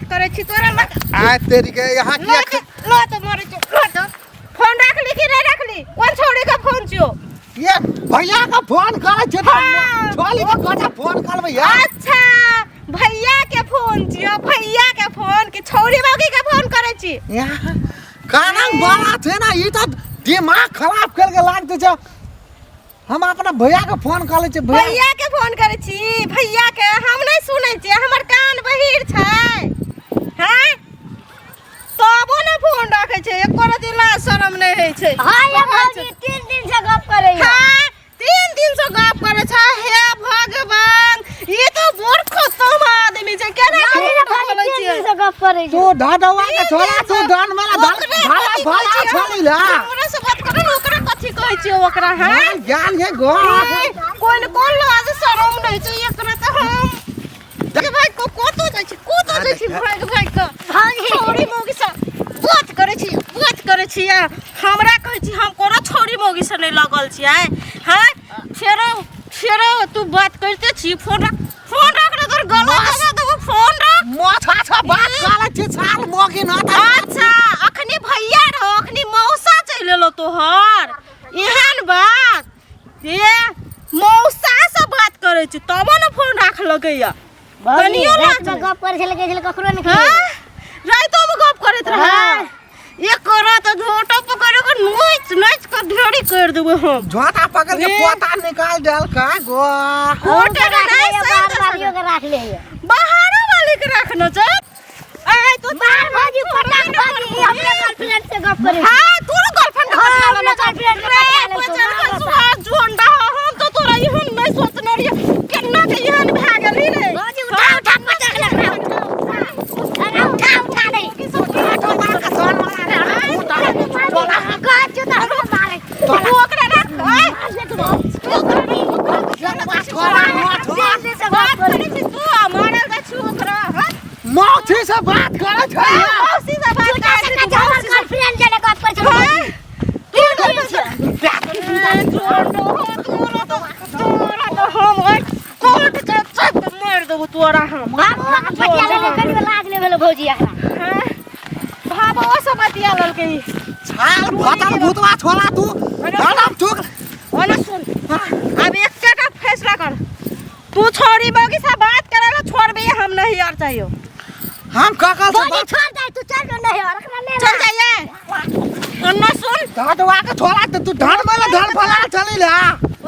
बात करै छी तोरा लग आ तेरी के यहाँ किया लो लो तो मरे छौ लो तो फोन रखली कि नहीं रखली कोन छौड़ी का फोन छियो ये भैया का फोन करै छै तऽ हाँ। छोली के कथा फोन करबै यार अच्छा भैया के फोन छियो भैया के फोन कि छौड़ी बाकी के फोन करै छी यहाँ काना बड़ा छै ना ई तऽ दिमाग खराब कर के लाग दै छै हम अपना भैया के फोन कर लै छियै भैया भैया के फोन करै छी भैया के हम नहीं सुनै छियै हमर कान बहिर छै हैं तबो ने फोन रखै छै एको रति लाज शरम नहि होइ छै हाँ ये भौजी 3 दिन से गप करे है हाँ, 3 दिन से गप करै छै हे भगवान ई तो बड़ खतम आदमी छै केना मारे रे झूठ भौजी बोलै तीन छियै दिन से गप करे तू ढडवा के छोड़ा तू डन वाला धर ओकरे भाला कथी भाला कहै छियै? छोड़ी ला हमरा से बात करू ने ओकरा कथी कहै छियै ओकरा हैं ज्ञान है गो ए, कोन कोन लाज शरम नहीं छै एकरा तऽ हम के भाई को कोतो जाइ छी कोतो जाइ छी भाग भाग के भौजी छौड़ी मौगी से बात करै छी बात करै छी आ हमरा कहै छी हम कोनो छौड़ी मौगी से नहि लगल छी आय हैं फेरो फेरो तू बात करिते छी फोन रख फोन रख ने तोर गला दबा देबो फोन रख माथा छा बात करै छी साल मोगी ना था अच्छा अखनी भैया रहो अखनी मौसा चलि एलो तोहर एहन बात ये मौसा से बात करै छी तबो ने फोन राख लगैया भौजी कनियो रात लाज में गप करे छले गेल ककरो नहीं हाँ? राइतो में गप करैत रहे हाँ। एक करा तऽ झोटा पकड़ के नोच नोच के ढेरी कर देबै हम झोटा पकड़ के ए। पोता निकाल देल का गो कोटे रख नहीं ले सही बाहर तऽ वालियों के रख ले बाहरो वाले के रखना छै आय तो बाहर भौजी पटाख भौजी हमरे गर्लफ्रेंड से गप करे हाँ तोरो गर्लफ्रेंड के हाँ, बतिया अपना लेना छै। गर्लफ्रेंड के रे, बतिया लेना छै, बचल मार के सुहा जोंडा हम तो तोरा एहन नहीं सोचने रहियै केना के एहन भए गेली रे भौजी उठा उठा पटक लग रहा उठा उठा उठा नहीं तू ओकरा रख आय तू ओकरा रख बात करै छी तू आ मारल जाइ छी ओकरा हाँ? मौसी से बात करै छै मौसी से बात करै छी तू मौसी से हाँ? तू गर्लफ्रेंड से ए, जोंडो हो, तोरा तो तोरा तो हम ओइ कोर्ट के चप के मारि देबो तोरा हम हाँ? भाबो सब बतिया लेलकै ई। छाल भतल भूतवा छोड़ा तू धड़म चुक ओना सुन अब एक का फैसला कर तू छोड़ी बगी से बात करे ला छोड़बे हम नहीं यार चाहिए हम ककल से बात चल जाइए ओना सुन धड़वा के छोड़ा तू धड़ वाला धड़ फला चली ला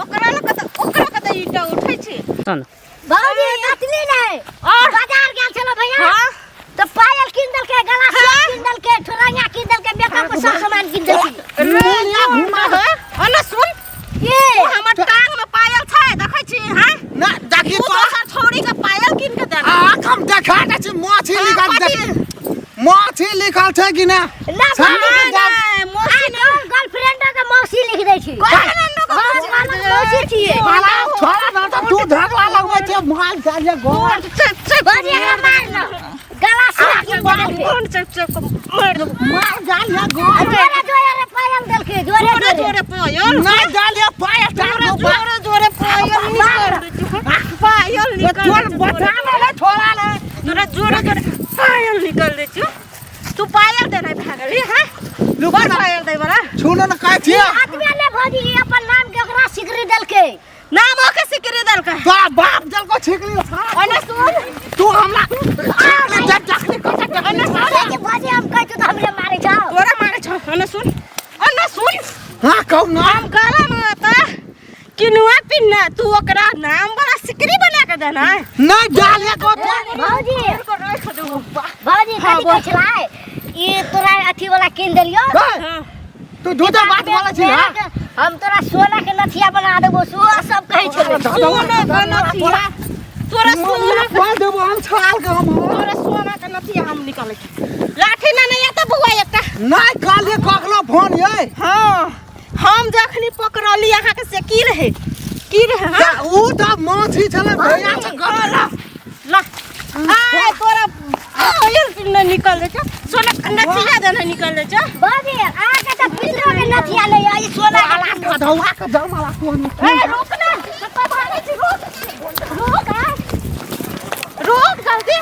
ओकरा ला कत ओकरा कत ईटा उठै छी भौजी अतनी नहीं और बाजार गेल छलो भैया हां तो पायल किन देलकै गला सेट किन देलकै ठोरैया किन देलकै मेकअप के सब सामान किन देलकै मुनिया घुमा दे ओना सुन ये तू हमर टांग में पायल छै देखै छी हां ना देखी तू तो दोसर छौड़ी के पायल किन के देना आँख हम देखा दै छी माछी हाँ, लिखल कथी? देख माछी लिखल छै कि ना ना संदीप नहीं, के नहीं, मौसी आ गर्लफ्रेंड के मौसी लिख दै छी गर्लफ्रेंड के हाँ, मौसी मालक मौसी छियै माला छोड़ा ना तो तू झगड़ा लगबै छै माल जाइए गोर चुप चुप भौजी एकरा मार न गला से किन देलकै कोन चुप चुप मार देबो माल जाइए गोर जोरे जोरे पायल देलकै जोरे जोरे जोरे जोरे पायल ना जाइए पायल जोरे जोरे जोरे पायल निकाल दे छी पायल निकाल तोर बचा ले छोड़ा ले तोरा जोरे जोरे पायल निकाल दे छी तू पायल देना भागली हैं लुको बड़ ना पायल दे बड़ा छूनो ना कहै छियै आदमी ले भौजी ई अपन नाम के ओकरा सिकरी देलकै नाम ओके सिकरी देलकै तोरा बाप जलको छिकली ओने सुन तू हमरा छिकली जब जखनी कटे ओने सुन भौजी भौजी हम कहै छी तऽ हमरे मारै छौ तोरा मारे छौ ओने सुन ओने सुन हां कहू ना हम गला में त किनुआ पिन्ना तू ओकरा नाम वाला सिकरी बना के देना नहीं डालिए को भौजी को रख देबो भौजी हाँ, कथी बोल। कहै छलै ई तोरा अथी वाला कीन देलियौ हाँ तू झूठा बात बोलै छी ना हम तोरा सोना के नथिया बना देबो सो सब कहै छलै सोना के नथिया तोरा सोना बोल देबो हम छाल के हम तोरा सोना के नथिया हम निकालै छी लाठी ना नहीं आता बउआ एकटा नहीं काले ककलो फोन ये हाँ हम जखनी पकड़ली अहाँ के से की रहे की रहे हाँ ऊ त माछी छलै भैया से ला ला आय तोरा आयल न निकल दे छौ सोना के नथिया देना निकल दे छौ भौजी अहाँके तऽ पितरो के नथिया ले ई सोना के गला धौआ के जमाला तू ए रुक ना कतऽ भागै छी रुक रुक आ रुक जल्दी